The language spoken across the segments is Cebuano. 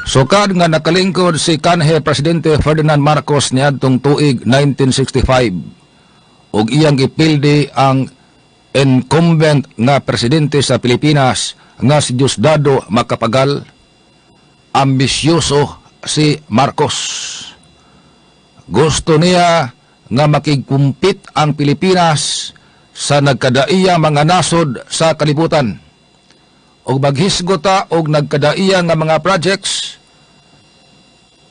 Sukad nga nakalingkod si kanhi Presidente Ferdinand Marcos niadtong tuig 1965 ug iyang gipildi ang incumbent nga presidente sa Pilipinas nga si Diosdado Macapagal, ambisyoso si Marcos. Gusto niya nga makig-compete ang Pilipinas sa nagkadaiya mga nasod sa kalibutan og maghisgot ta og nagkadaiya nga mga projects.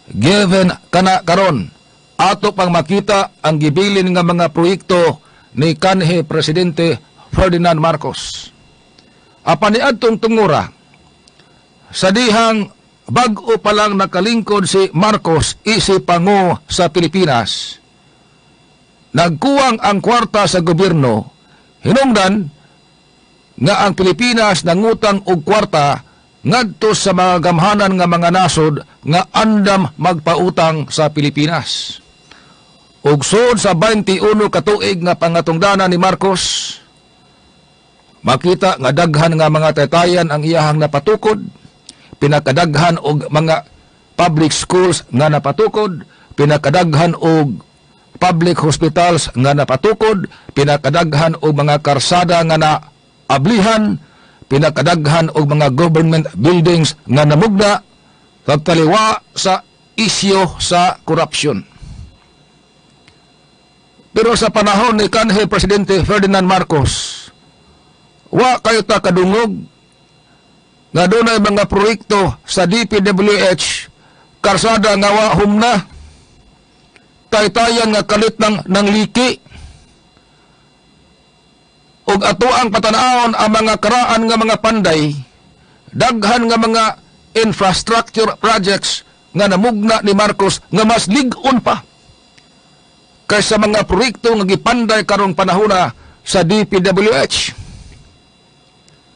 Given kana karon, ato pang makita ang gibilin nga mga proyekto ni kanhi Presidente Ferdinand Marcos. Apan niadtong tungura, sa dihang bag-o pa lang nakalingkod si Marcos isip pangu sa Pilipinas, nagkuwang ang kwarta sa gobyerno, hinungdan nga ang Pilipinas nangutang og kwarta ngadto sa mga gamhanan nga mga nasod nga andam magpautang sa Pilipinas. Ug sud sa 21 ka tuig nga pangatungdanan ni Marcos, makita nga daghan nga mga taytayan ang iyahang napatukod, pinakadaghan og mga public schools nga napatukod, pinakadaghan og public hospitals nga napatukod, pinakadaghan og mga karsada nga na ablihan, pinakadaghan og mga government buildings nga namugna, kaliwa sa isyu sa corruption. Pero sa panahon ni kanhi Presidente Ferdinand Marcos, wa kayo ta kadungog nga dunay mga proyekto sa DPWH, karsada nga wa humna, taytayan nga kalit ng liki, ug ato ang patanawon ang mga karaan nga mga panday, daghan nga mga infrastructure projects nga namugna ni Marcos nga mas lig-on pa kaysa mga proyekto nga gipanday karong panahona sa DPWH.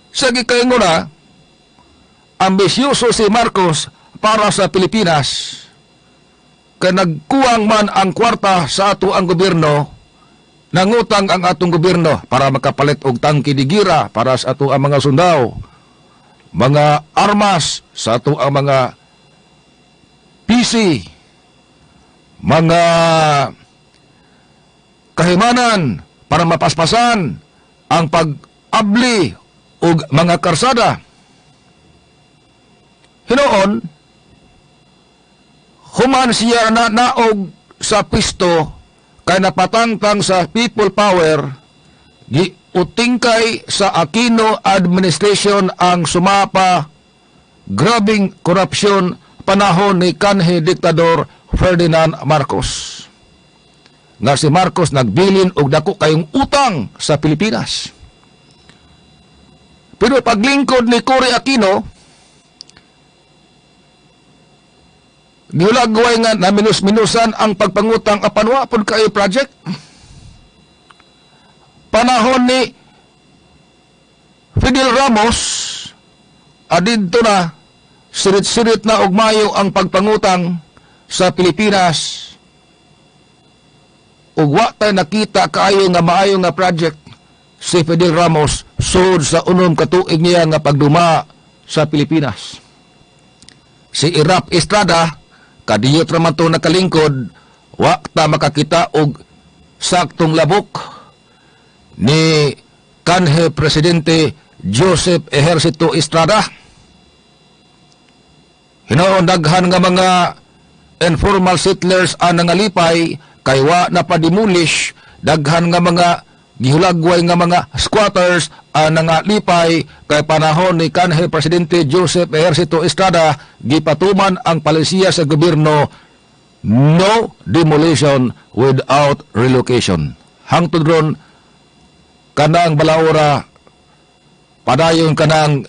Sa gikaingon na, ambisyoso si Marcos para sa Pilipinas kay nagkuwang man ang kwarta sa ato ang gobyerno, nangutang ang atong gobyerno para makapalit og tangke de giyera para sa ato ang mga sundao, mga armas sa ato ang mga PC, mga kahimanan para mapaspasan ang pag-abli og mga karsada. Hinuon, human siya na naog sa pisto kay napatangtang sa people power, giutingkay sa Aquino administration ang sumapa grabing korupsyon panahon ni kanhi Diktador Ferdinand Marcos. Nga si Marcos nagbilin og dako kayong utang sa Pilipinas. Pero paglingkod ni Cory Aquino, gihulagway nga naminus-minusan ang pagpangutang apan wa pod kayo project. Panahon ni Fidel Ramos, adidto na sirit-sirit na og mayo ang pagpangutang sa Pilipinas ug wa tay nakita kaayo nga maayo nga project si Fidel Ramos sud sa 6 ka tuig niya nga pagduma sa Pilipinas. Si Erap Estrada, kadiyot ra man to nakalingkod, wa ta makakita og saktong labok ni kanhi Presidente Joseph Ejercito Estrada. Hinoon, daghan nga mga informal settlers ang nangalipay kay wa na pa-demolish, daghan nga mga gihulagway nga mga squatters ang nangalipay kay panahon ni kanhi Presidente Joseph Ejercito Estrada gipatuman ang palisiya sa gobyerno, no demolition without relocation. Hangtod ron, kanang balaura padayon kanang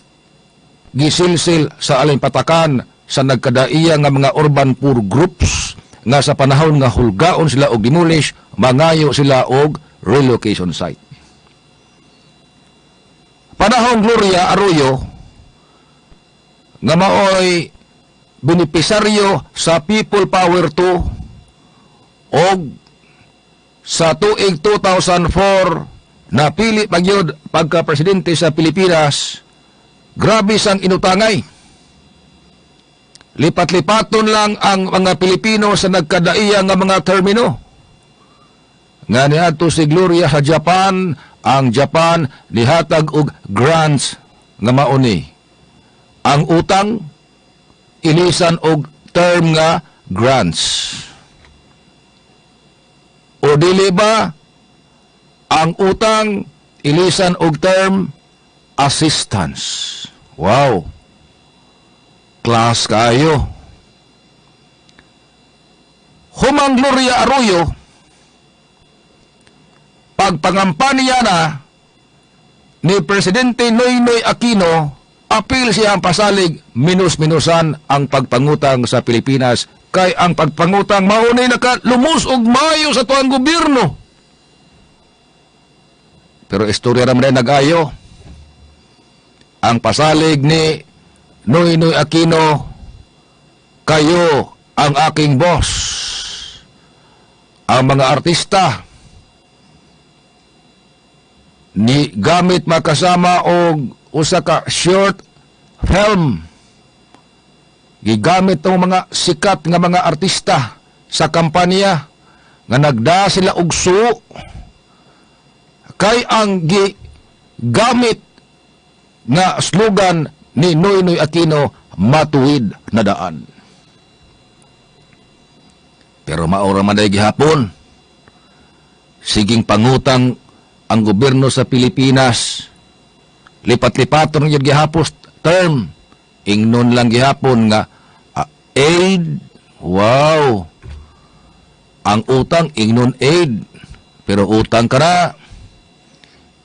gisilsil sa alimpatakan sa nagkadaiya nga mga urban poor groups nga sa panahon nga hulgaon sila og demolish, mangayo sila og relocation site. Panahon Gloria Arroyo nga maoy benepisaryo sa People Power 2 og sa tuig 2004 napili pagyud pagka presidente sa Pilipinas, grabe sang inutangay. Lipat-lipaton lang ang mga Pilipino sa nagkadaiya nga mga termino. Nga niadto si Gloria sa Japan, ang Japan nihatag og grants nga mauni. Ang utang ilisan og term nga grants. O dili ba ang utang ilisan og term assistance? Wow. Class kayo. Human Gloria Arroyo, pagpangampanya na ni Presidente Noynoy Aquino, apil siya ang pasalig, minus-minusan ang pagpangutang sa Pilipinas kay ang pagpangutang maunay nakalumus og mayo sa tuang gobyerno. Pero istorya naman ay nag-ayo. Ang pasalig ni Noynoy Aquino, "Kayo ang aking boss." Ang mga artista ni gamit makasama og usa ka short film, gigamit ang mga sikat nga mga artista sa kampanya nga nagda sila og suo kay ang gigamit nga slogan ni Noynoy Aquino, "Matuwid na daan." Pero maura man day gihapon siging pangutang ang gobyerno sa Pilipinas. Lipat-lipaton gyud gihapon term. Ingnon lang gihapon nga aid. Wow. Ang utang ingnon aid. Pero utang ka na.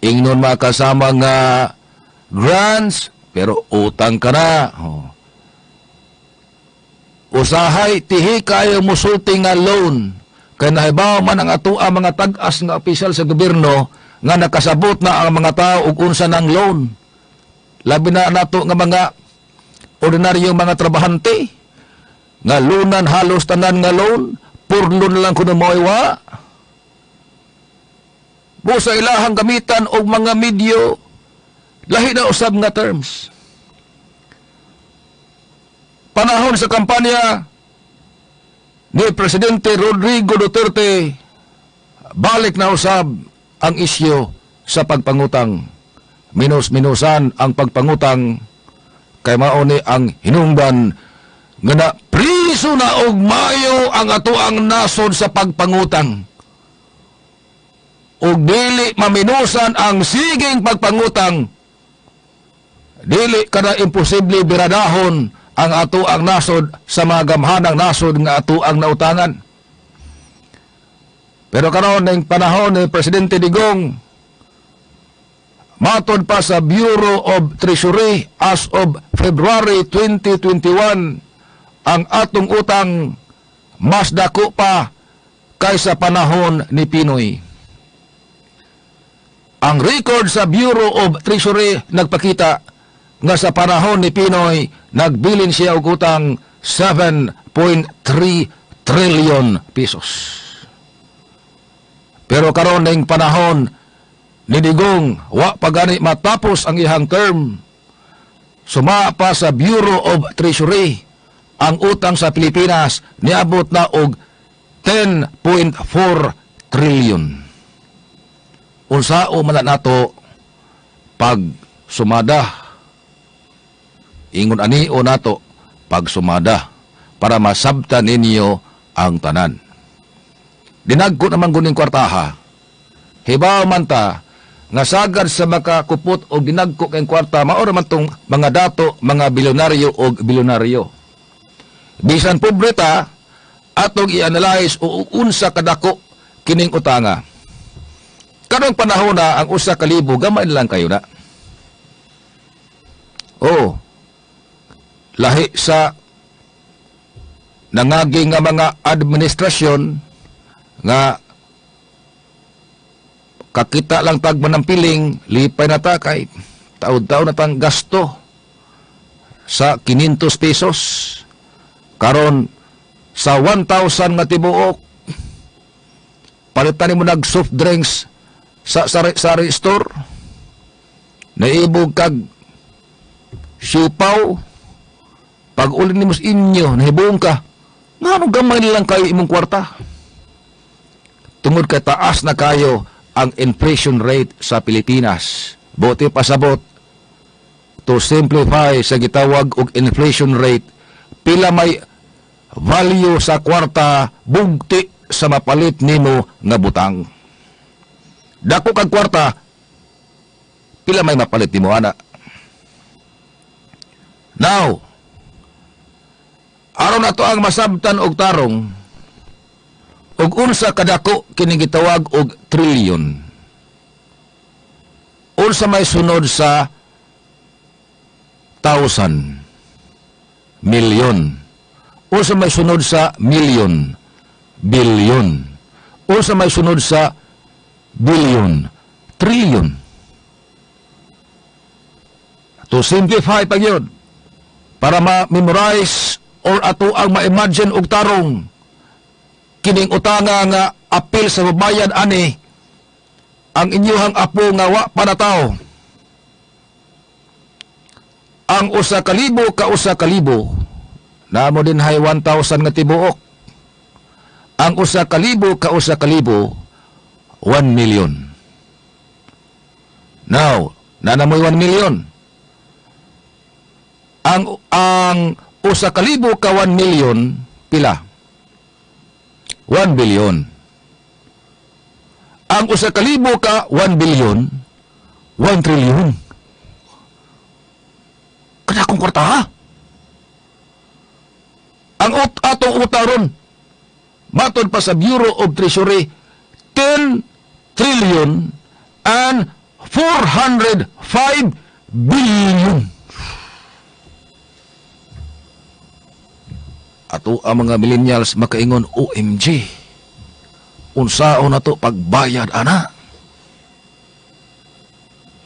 Ingnon makasama nga grants, pero utang ka na. Oh. Usahay tihi kayo musulti nga loan kay nahibaw man ang atoa mga tag-as nga opisyal sa gobyerno nga nakasabot na ang mga tao og unsa ng loan. Labi na nato nga mga ordinaryong mga trabahante nga lunan halos tanan nga loan, purlo na lang kuno mo'y wa. Busa ilahang gamitan og mga medyo lahi na usab nga terms. Panahon sa kampanya ni Presidente Rodrigo Duterte, balik na usab ang isyu sa pagpangutang. Minus-minusan ang pagpangutang kay mao ni ang hinungdan nga na priso na og mayo ang atoang nasod sa pagpangutang. Ug dili maminusan ang siging pagpangutang, dili kada imposible biradahon ang atoang nasod sa mga gamhanang nasod nga atoang nautangan. Pero karon ning panahon ni Presidente Digong, matod pa sa Bureau of Treasury as of February 2021, ang atong utang mas dako pa kaysa panahon ni PNoy. Ang record sa Bureau of Treasury nagpakita nga sa panahon ni PNoy, nagbilin siya og utang 7.3 trillion pesos. Pero karon ning panahon ni Digong, wa pa gani matapos ang iyang term, suma pa sa Bureau of Treasury, ang utang sa Pilipinas niabot na og 10.4 trillion. Unsao man na nato pag sumada? Ingon ani o nato pag sumada para masabtan ninyo ang tanan. Dinagko naman guning kwartaha. Hibaw man ta nga sagad sa makakupot og dinagko kay kwarta, mao ra man tong mga dato, mga bilyonaryo og bilyonaryo. Bisan pobre ta, atong i-analyze o unsa kadako kining utanga. Karong panahon na ang 1,000 gamay lang kayo na. Oh. Lahi sa nangagi nga mga administrasyon nga kakita lang tag manampiling, lipay na ta kay taod-taod na tang gasto sa 500 pesos. Karon sa 1,000 nga tibuok, palitan mo nag soft drinks sa sari-sari store, naibog kag siupaw. Pag uli nimo sa inyo, nahibuong ka, ngano gamay lang kayo imong kwarta? Tungod kay taas na kayo ang inflation rate sa Pilipinas. Buot pasabot, to simplify sa gitawag og inflation rate, pila may value sa kwarta bugti sa mapalit nimo nga butang. Dako kag kwarta, pila may mapalit nimo ana. Now, aron ato ang masabtan og tarong og unsa kadako kining gitawag og trillion. Unsa may sunod sa thousand? Million. Unsa may sunod sa million? Billion. Unsa may sunod sa billion? Trillion. To simplify pa gyud, para ma-memorize or ato ang ma-imagine og tarong kining utanga nga apil sa babayad ani ang inyuhang apo nga wa pa natawo. Ang 1,000 ka 1,000, namo din hay 1,000 nga tibuok. Ang 1,000 ka 1,000, 1 million. Now, nanamoy 1 million. Ang 1,000 ka 1 million, pila? 1 billion. Ang 1,000 ka 1 billion, 1 trillion. Kadakong kwarta, ha? Ang atong utang ron, matod pa sa Bureau of Treasury, 10 trillion and 405 billion. Ato ang mga millennials makaingon, "OMG, unsaon na to pagbayad ana?"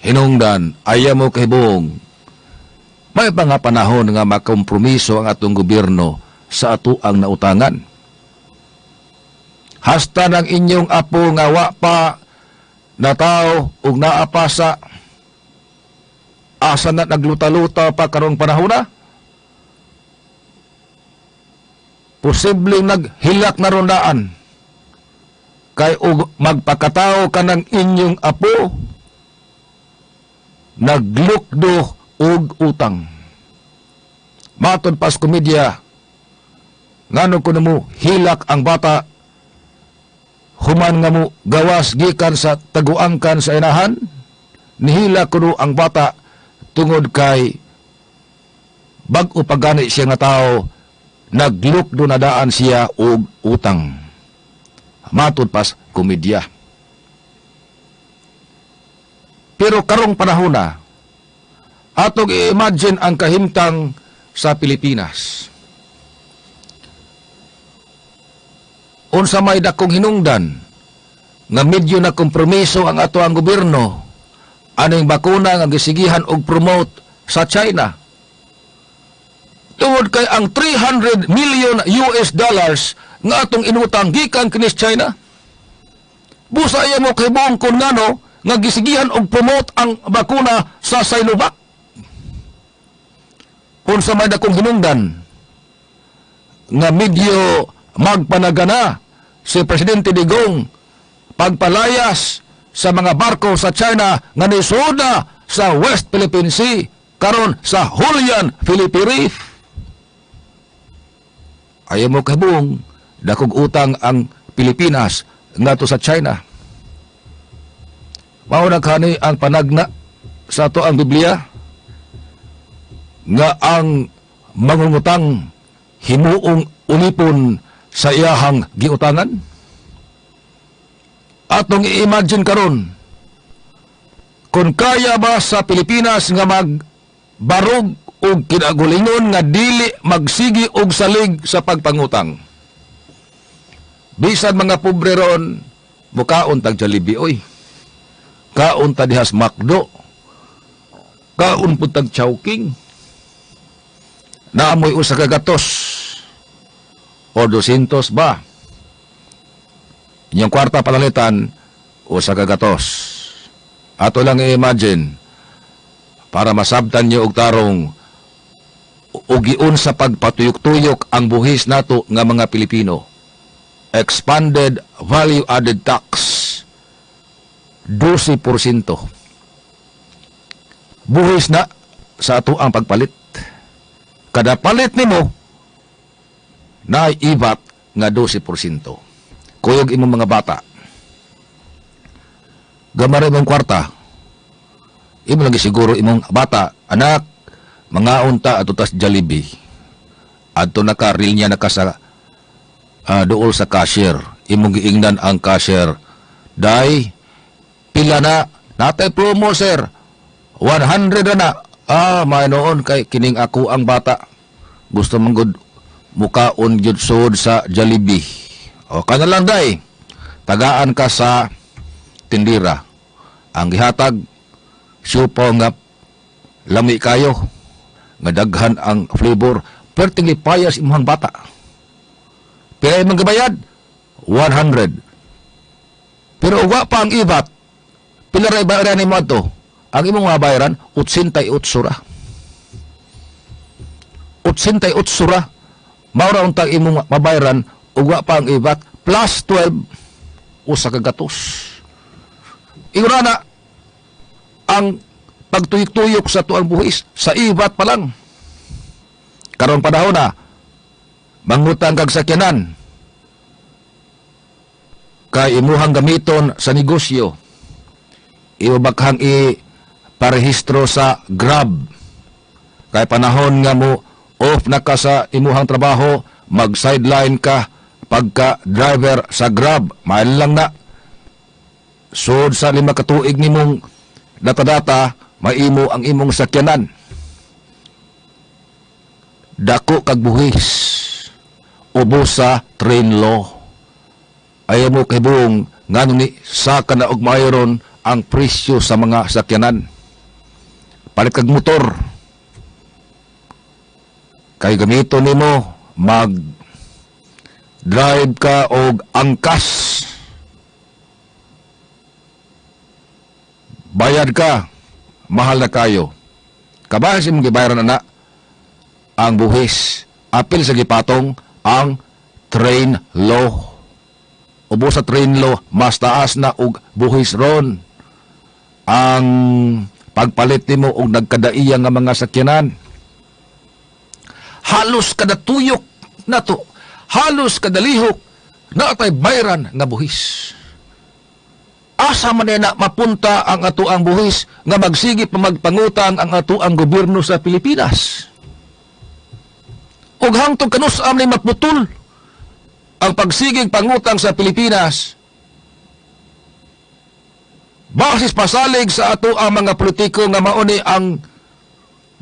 Hinungdan, ayaw mo kahibong, may mga panahon nga makompromiso ang atong gobyerno sa ato ang nautangan. Hasta ng inyong apo nga wa pa nataw ug naa pa sa asa na nagluta-luta pa karong panahon na, posibleng naghilak na rondaan kay og magpakatao ka ng inyong apo naglukdo og utang. Matod pas komedya, ngano kuno mo hilak ang bata human nga mo gawas gikan sa taguangkan sa inahan? Nihilak kuno ang bata tungod kay bag-o pa gani siya nga tao, naglukdo na daan siya og utang. Matod pas komedya. Pero karong panahon na, atong i-imagine ang kahimtang sa Pilipinas. Unsa may dakong hinungdan nga medyo na kompromiso ang ato ang gobyerno aning bakuna nga gisigihan og promote sa China? Tungod kay ang 300 million US dollars nga atong inutang gikan kinis China. Busa iya mo kay buong kun ngano nga gisigihan og promote ang bakuna sa Sinovac. Unsa may dakong hinungdan nga medyo magpanagana si Presidente Digong pagpalayas sa mga barko sa China nga nisuda sa West Philippine Sea karon sa Julian Felipe Reef? Ayaw mo kahibong dakog utang ang Pilipinas ngadto sa China. Mao na kani ang panagna sa ato ang Biblia nga ang mangungutang himuong ulipon sa iyahang giutangan. Atong i-imagine karon kung kaya ba sa Pilipinas nga magbarog og kinagulingon nga dili magsigi og salig sa pagpangutang. Bisan mga pobre ron, mukaon tag Jollibee oy. Kaon ta dihas McDo. Kaon pud tag Chowking. Naamoy 1 ka gatos o 200 ba? Inyong kwarta panalitan, 1 ka gatos. Ato lang i-imagine para masabtan nyo og tarong. O giun sa pagpatuyok-tuyok ang buhis nato nga mga Pilipino. Expanded Value Added Tax, 12%. Buhis na sa ato ang pagpalit. Kada palit nimo na ibat nga 12%. Kuyog imong mga bata. Gamay imong kwarta. Imo lagi siguro imong bata, "Anak, mangaon ta ato tas Jollibee." Adto na ka, real niya na ka sa duol sa cashier. Imong giingnan ang cashier, "Day, pila na?" "Natay promo, sir. 100 na na." "Ah, may noon kay kining ako ang bata. Gusto man gud mukaon gyud sud sa Jollibee." "O kana lang, day." Tagaan ka sa tindira. Ang gihatag, siopao nga lami kayo nga daghan ang flavor, perting lipayas imong bata. Pila imong gibayad? 100. Pero wa pa ang ibat. Pila ra ibayaran nimo adto? Ang imong mabayaran, 88 ra. 88 ra. Mao ra untang imong mabayaran ug wa pa ang ibat, plus 12, 100. Ingon na ang pagtuyok-tuyok sa tuang buhis sa ibat pa lang. Karon panahon na mangutang kag sakyanan kay imuhang gamiton sa negosyo. Imo bakhang i parehistro sa Grab. Kay panahon nga mo off na ka sa imuhang trabaho, mag sideline ka pagka driver sa Grab. Mahal lang na. Sud sa 5 ka tuig nimong data-data, maimo ang imong sakyanan. Dako kag buhis. Ubos sa train law. Ayaw mo kahibong ngano ni saka na og mayroon ang presyo sa mga sakyanan. Palit kag motor. Kay gamito nimo mag drive ka og angkas. Bayad ka, mahal na kayo. Kabahin sa imong gibayaran na ang buhis. Apil sa gipatong ang train law. Ubos sa train law, mas taas na og buhis ron. Ang pagpalit nimo og nagkadaiya nga mga sakyanan. Halos kada tuyok nato, halos kada lihok naatay bayran nga buhis. Asa man na mapunta ang ato ang buhis nga magsige pa magpangutang ang ato ang gobyerno sa Pilipinas? Ug hangtod kanus-a ni maputol ang pagsigig pangutang sa Pilipinas? Basis pasalig sa ato ang mga politiko nga mauni ang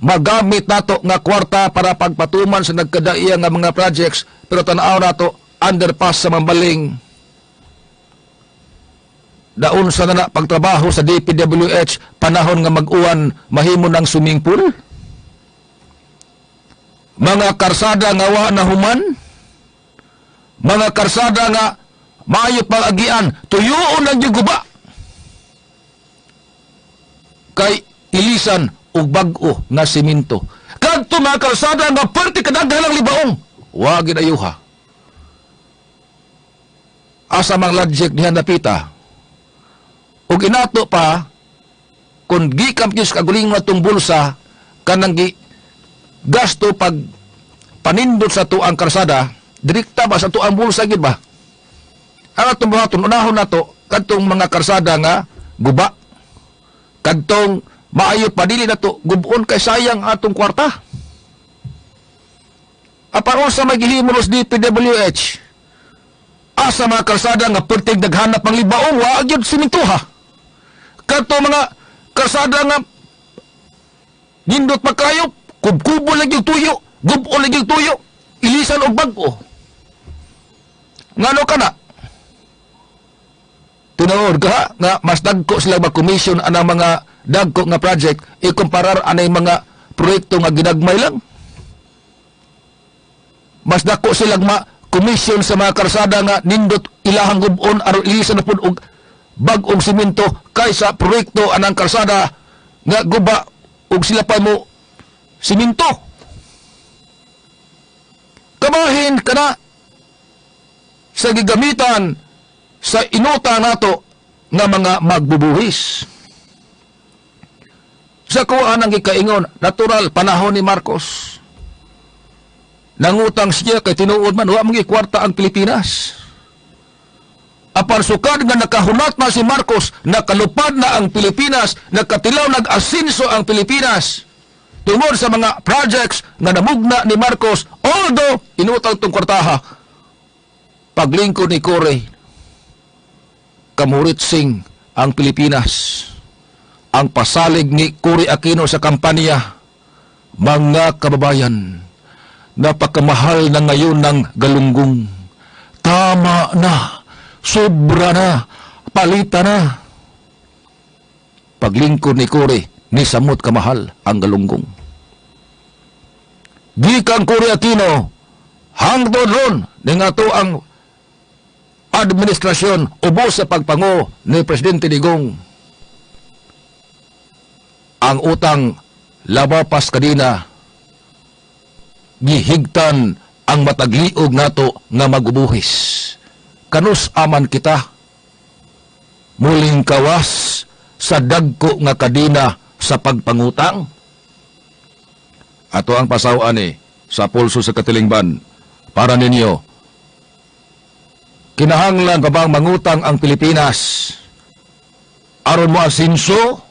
magamit nato nga kwarta para pagpatuman sa nagkadaiya nga mga projects, pero tan-aw nato, underpass sa Mambaling, daon sa na pagtrabaho sa DPWH, panahon nga mag-uwan mahimo ng swimming pool, mga karsada nga wa na human, mga karsada nga maayo pag-agian, tuyuon lang yung guba kay ilisan og bag-o nga simento. Kadto mga karsada nga perti kadaghan ang libaong, wa gid ayuha. Asa mang logic diha napita? Ug inato pa kung gikan gyud sa kagulingon atong bulsa kanang gi gasto pag panindot sa tuang karsada, direkta ba sa tuang bulsa gid ba? Ang atong buhaton, unahon nato kadtong mga karsada nga guba, kadtong maayo pa, dili nato gubon kay sayang atong kwarta. Apan unsa may gihimo sa DPWH? Asa mga karsada nga pertig naghanap ang libaong, wa gyud simintuha? Kadto mga karsada nga nindot pa kayo, kubkubo lagi yung tuyo, gubo lagi yung tuyo, ilisan og bag-o. Ngano kana? Tinuod ka nga mas dagko sila mag-commission anang mga dagko nga project ikumparar anay mga proyekto nga ginagmay lang. Mas dako sila ma-commission sa mga karsada nga nindot ilahang gubon aron ilisan na pud og bag-ong simento kaysa proyekto anang karsada nga guba ug sila pa mo siminto. Kabahin kana sa gigamitan sa inutang nato nga mga magbubuhis. Sa kuan ang gikaingon, natural, panahon ni Marcos. Nangutang siya kay tinuod man, wa man kwarta ang Pilipinas. Apan sukad nga nakahulat na si Marcos, nakalupad na ang Pilipinas, nakatilaw, nag-asinso ang Pilipinas tungod sa mga projects nga namugna ni Marcos, although inutang tong kwartaha. Paglingkod ni Cory, kamuritsing ang Pilipinas. Ang pasalig ni Cory Aquino sa kampanya, "Mga kababayan, napakamahal na ngayon ng galunggong. Tama na, sobra na, palita na." Paglingkod ni Cory, ni samot kamahal ang galunggong. Gikan Cory Aquino, hangtod ron, ning ato ang administrasyon ubos sa pagpango ni Presidente Digong, ang utang labaw pas kadina, gihigtan ang matagliog nato nga magubuhis. Kanus aman kita muling kawas sa dagko nga kadina sa pagpangutang? Ato ang pasaw-an ni sa Pulso sa Katilingban para ninyo. Kinahanglan pa bang mangutang ang Pilipinas aron mo asinso?